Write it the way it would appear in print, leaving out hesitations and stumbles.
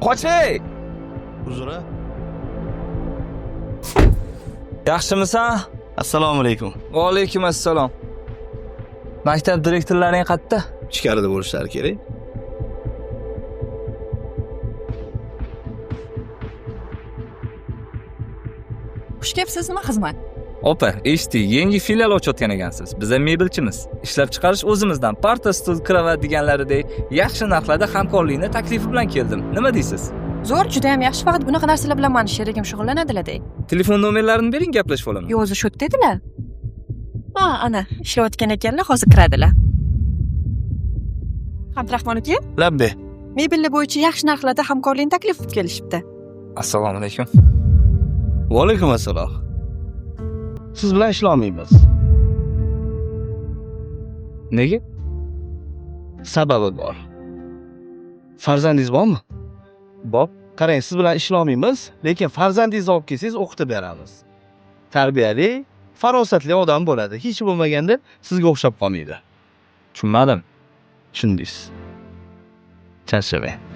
Qochay! Uzr. Yaxshimisan? Assalomu alaykum. Va alaykum assalom. Maktab direktorlaring qayerda? Ichkarida bo'lishlari kerak. Xush kelibsiz, nima xizmat? Opa, eshitdik, yangi filial ochayotgan ekansiz. Biz ham mebelchimiz. Ishlab chiqarish o'zimizdan. Parta, stul, kravat deganlaridek yaxshi narxlarda hamkorlikni taklifi bilan keldim. Nima deysiz? Zo'r, juda ham yaxshi, faqat bunaqa narsalar bilan mani sherigim shug'ullanadilar-da. Telefon nomerlarini bering, gaplashib olaman. Yo'q, o'zi shu yerda edilar. Ha, ana, ishlayotgan ekanlar, hozir kiradilar. Abdurahmon aka, Labbe. mebellar bo'yicha yaxshi narxlarda hamkorlikni taklif qilib kelishibdi. Assalomu alaykum. Va alaykum assalom. Siz bilan ishlolmaymiz. Nega? Sababi bor. Farzandingiz bormi? Bor. Qarang, siz bilan ishlolmaymiz, lekin farzandingizni olib kelsangiz o'qitib beramiz. Tarbiyali, farosatli odam bo'ladi. Hech bo'lmaganda sizga o'xshab qolmaydi. Tushunmadim. Tushundingiz. Charchamang.